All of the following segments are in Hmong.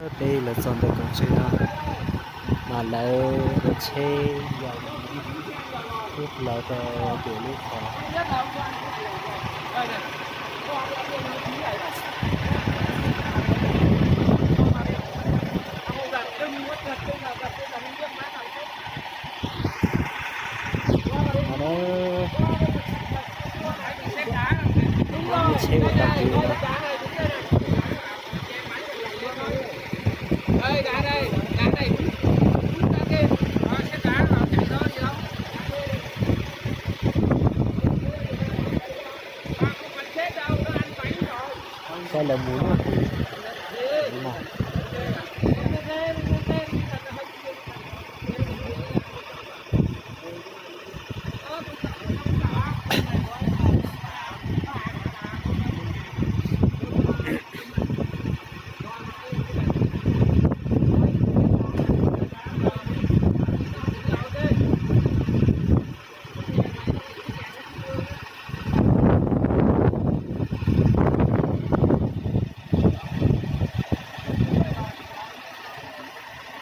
Peb los txog ntawm koom tswv no, mas lawv ua tsheb yog lub hlawv rau pem lub qhov. Tsheb ua tau kev no. Saib lawv mus no.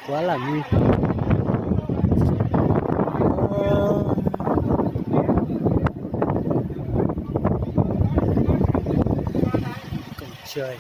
Kuv lam mi cổng trời.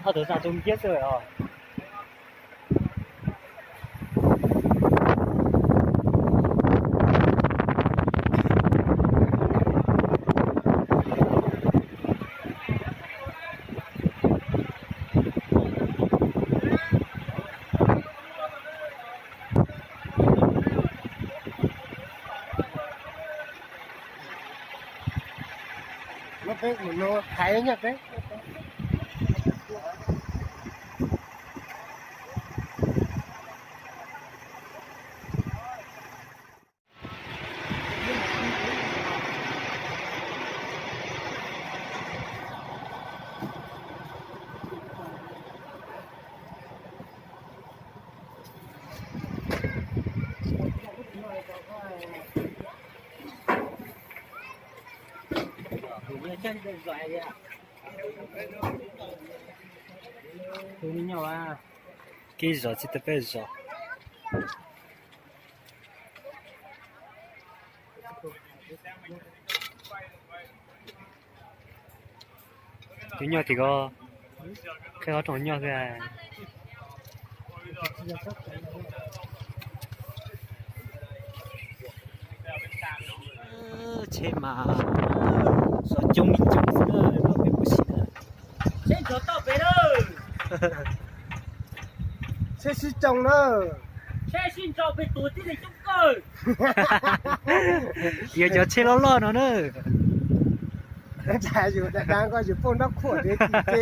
Ob tug xa tus ntiab xwb os. Peb mus no hais nyob peb. Kev zov tsis tau peb zov. Tus nyuj tim ko, qhib qhov rooj nyuj xwb. Tsheb mas xov coob li coob xwb na, peb kuj sim na. Tsheb sib coob na. Yog cov tsheb loj loj no na. Yus da da koj yus poj nrab khuam li ti ti.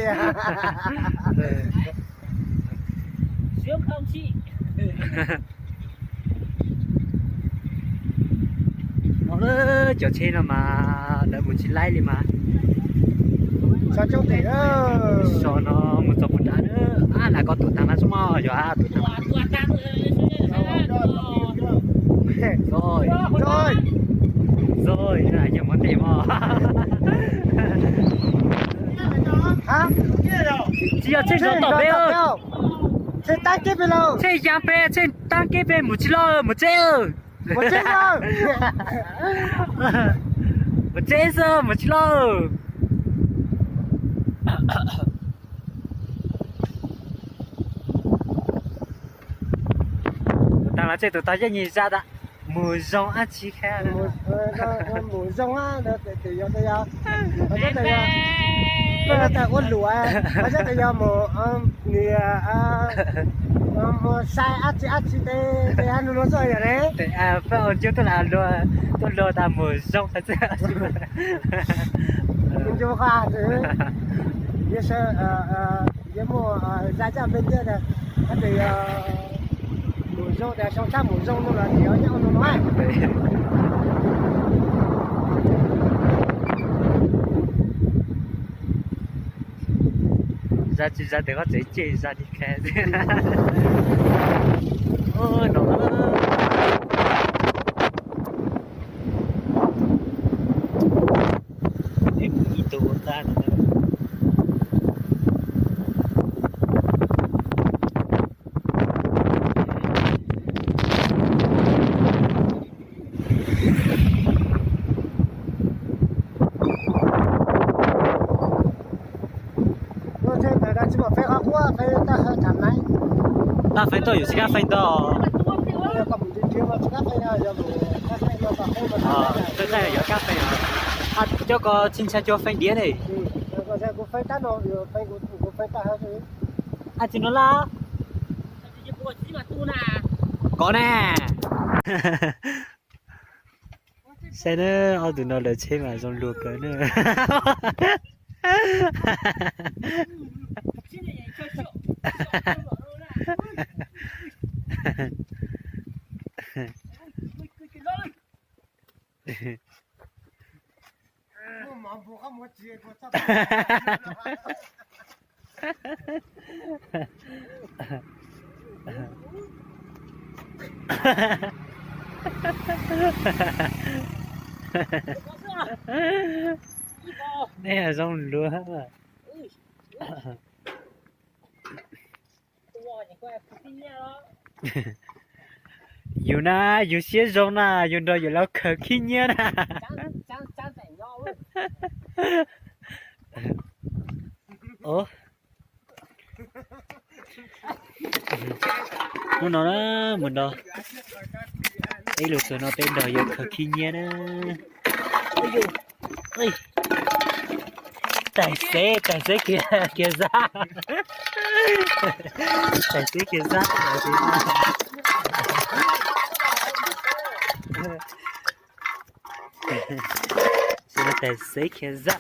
Cov tsheb no mas lawv mus tsis laib li mas. Xov no mus txog puag nrad na. Ab, lam koj tus tag mas xub mos yog ab tus tag. Zoj, zoj, yog mov tes mos. Tsis yog tsheb zov tom peb. Tsheb taab keb peb lauj. Tsheb yav peb, tsheb taab keb peb mus tsis lauj, mus tsev. Mus tsev xwb, mus tsis lauj. Tus tag los tsheb tus tag yeej nyis zaj tas mus zoo ab tsi khab. Mus zoo, ua luam, ua luam tas yog mus, nws mus sai ab tsi ab tsi tes tes ab nug luag txoj yog ne. Peb ua ncuab tuaj luag, tuaj luag tas mus zoo qhov txhia. Ncu qhov twg, yog sawv, yog muaj zaj coj peb ntiaj teb, hab tes yog mus zoo tas soo tshab mus zoo no los tes yuav nyob no no. Zaj tsis zaj tes qhov tsev ceg zaj di khe no. Ib tug ua tag no. Tag feem ntau yus tsis kam feem ntau. Tag feem yuav kam feem. Coj koj tsis ntshai cov feem diav ne. Ab tsis no laj. Kov ne. Saib na, ob tug no lawv tsheb mas zoo luag kawg na. Nej zoo luag. Yus na, yus siab zoo na, yus nrog yus lawv khaws khib nyiab na. Hnub no na, mus nrog peb lus txog no peb nrog yus khaws khib nyiab na. Tais xev, tais xev kiag zaj. Tais xev kiag zaj. Tais xev kiag zaj.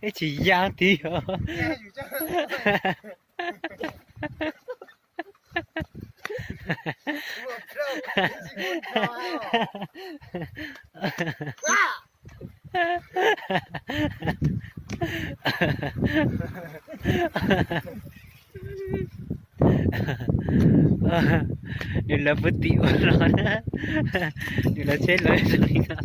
Ib tsis yaj tid os. Nws lawv puag tim ua no na. Nws lawv tsheb lawv zoo li no.